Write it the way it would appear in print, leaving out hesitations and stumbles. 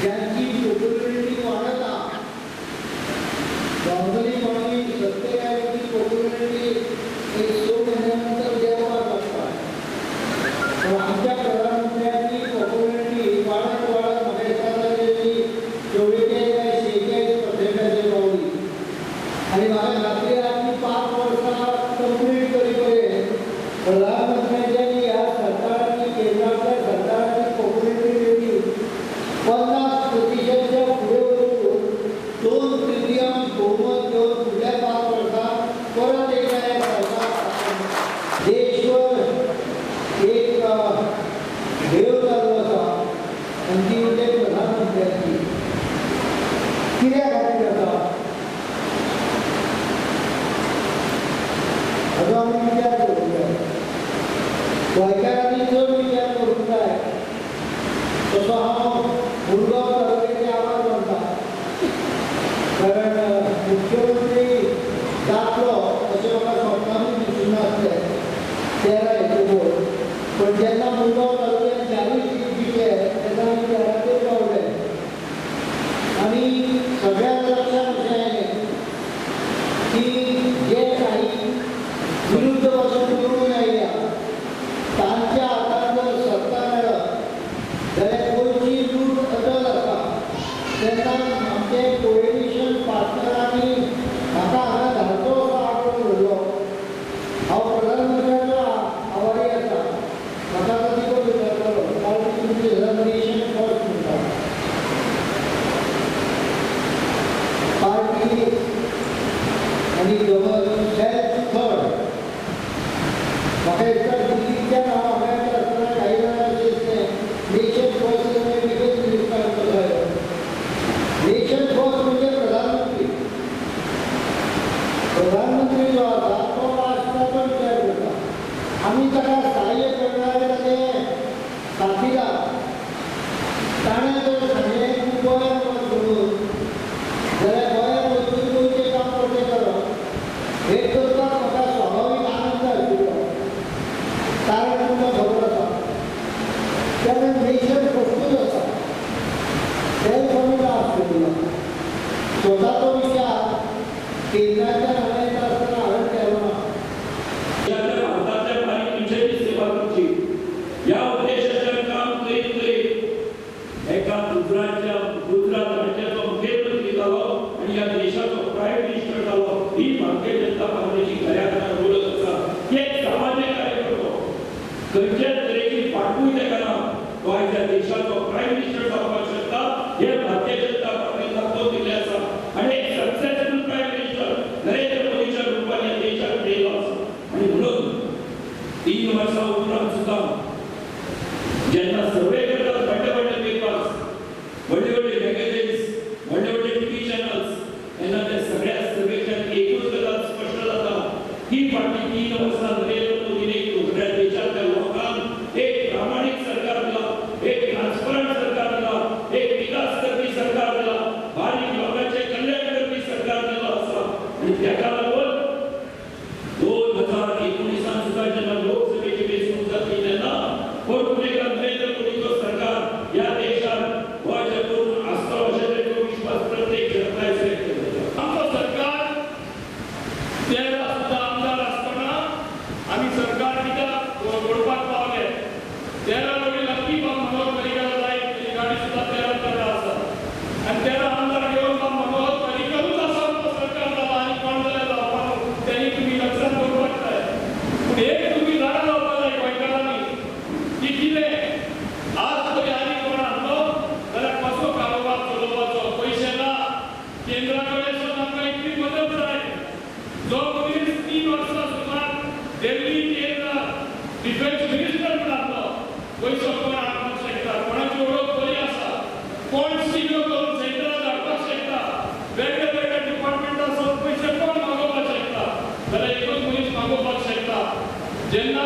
ज्यांची पॉप्युलरिटी वाडत आहा. नॉर्मली सत्तेर आयली की पॉप्युलरिटी एक 6 म्हयन्या नंतर देंवपाक लागता, पण आमच्या प्रधानमंत्र्यांची पॉप्युलरिटी वाडत वाडत म्हाका दिसता ताची 44 काय 46% पावली आनी म्हाका खात्री आहा की 5 वर्सां कंप्लीट करी पर्यंत प्रधानमंत्र्यांच्या ह्या सरकाराची, केंद्रांतल्या सरकाराची पॉप्युलरिटी रेटींग 50%च्या फुडें वचून 2/3 बहुमत घेवन फुडल्या 5 वर्सां परत एकदा हे सरकार देशभर एक भेव चालू आसा आनी ती म्हणजे प्रधानमंत्र्यांची. कित्या खातीर आसा हाचो आमी विचार करूंक जाय. गोंयकारांनी चड विचार करूंक जाय. तसो हांव मुरगांव तालुक्याचे आभार मानता, कारण मुख्यमंत्री जातलो अशें म्हाका स्वप्नानूय दिसूंक नासलें 13 हेतून, पण जेन्ना मुरगांव तालुक्यान 4 सीट जिखले तेन्ना आमी 13चेर पावले आनी सगळ्यांक लक्षांत अशें आयलें की जे काही विरुद्ध बाजून निवडून आयल्या तांच्या हातान जर सत्ता मेळत जाल्यार गोंयची लूट अटल आसा. तेन्ना आमचे कोएलिशन पार्टनरांनी म्हाका हांगा धाडचो असो आग्रो धरलो. हांव प्रधानमंत्र्याचो आभारी आसा. म्हाका आतां दिको विचारतालो पार्टी तुमची नेशन फर्स्ट म्हणटा, पार्टी आनी सेल्फ थर्ड. म्हाका दिसता दिल्लीच्यान हांव हांगा येता आसतना काही जाणांक अशें दिसलें नेशन फर्स्ट म्हणजे डिफेन्स मिनिस्टर कसो आयलो. नेशन फर्स्ट म्हणजे प्रधानमंत्री. प्रधानमंत्री जो आसा तो राष्ट्राचो विचार करता, आमी ताका सहाय्य करणारे ताचे साथीदार. ताणें जर सांगलें तूं गोंयांत वच म्हणून जाल्यार गोंयांत वचून गोंयचें काम कशें करप हें करपाक म्हाका स्वाभावीक आनंद आशिल्लो, कारण तुमकां खबर आसा तेन्ना नेशन फर्स्टूच आसा. सेल्फ आमी लास्ट करुया. स्वताचो विचार केंद्राच्या हांगा येता आसतना हांवें केलो ना. भारताच्या बारीक मनशाची सेवा करची ह्या उद्देशाच्यान काम करीत करीत एका गुजरात राज्याचो मुखेलमंत्री जालो आनी ह्या देशाचो प्रायम मिनिस्टर जालो. ही भारतीय जनता पार्टीची खऱ्या अर्थान वळख आसा. एक सामान्य कार्यकर्तो खंयच्याच तरेची फाटभूंय ताका ना, तो आयच्या देशाचो प्रायम मिनिस्टर जावपाक शकता हे भारतीय जनता पार्टीन दाखोवन दिल्लें आसा. आनी एक सक्सेसफूल प्रायम मिनिस्टर नरेंद्र मोदीच्या रुपान ह्या देशाक मेळिल्लो आसा. आनी म्हणून 3 वर्सां उपरांत सुद्दां जेन्ना सर्वे करतात व्हडले व्हडले पेपर्स, व्हडले व्हडले मॅगझिन्स, व्हडले व्हडले टीव्ही चॅनल्स, तेन्ना ते सगळ्या सर्वेच्यान एकूच गजाल स्पश्ट जाता की फाटलीं 3 वर्सां नरेंद्र मोदीन सगळ्या देशांतल्या लोकांक एक प्रामाणीक सरकार दिलां, एक ट्रान्सपरंट सरकार दिलां, एक विकास करपी सरकार दिलां, बारीक लोकांचें कल्याण करपी सरकार दिलां आसा. आनी ताका लागून 2019 सुद्दां जेन्ना लोकसभेची वेंचणूक जातली तेन्ना परतून एकदा नरेंद्र मोदीचो सरकार ह्या देशात गोंयच्या करून आसतलो अशें तरेचो विश्वास प्रत्येक जनताय व्यक्त करता. आमचो सरकार 13 सुद्दां आमदार आसतना आमी सरकार कित्याक घडोवपाक पावले. 13 वडील लक्की बाब मनोहर पर्रीकार जाय तेजी गाडी सुद्दां 13 तेरा आसा आनी 13 आमदार घेवन बाब मनोहर पर्रीकरूच आसा आमचो सरकार जाला आनी कोण जाल्यार जावपा न्हू तेणी तुमी लक्षांत दवरपाक जाय. पूण एक तुमी जाणा जावपाक जाय गोंयकारांनी की कितें आज तरी आनी कोण आसलो जाल्यार कसो कारोबार चलोवपाचो, पयशे ना, केंद्रा कडेन आमकां इतली मदत जाय. जो मनीस 3 वर्सां सुमार दिल्ली केंद्र डिफेन्स मिनिस्टर म्हूण आसलो, पयसो कोण हाडपाक शकता, कोणाची वळख बरी आसा, कोण सिग्यो करून सेंट्रलाक धाडपाक शकता, वेगळ्या वेगळ्या डिपार्टमेंटा सावन पयशे कोण मागोवपाक शकता, जाल्यार एकूच मनीस मागोवपाक शकता. जेन्ना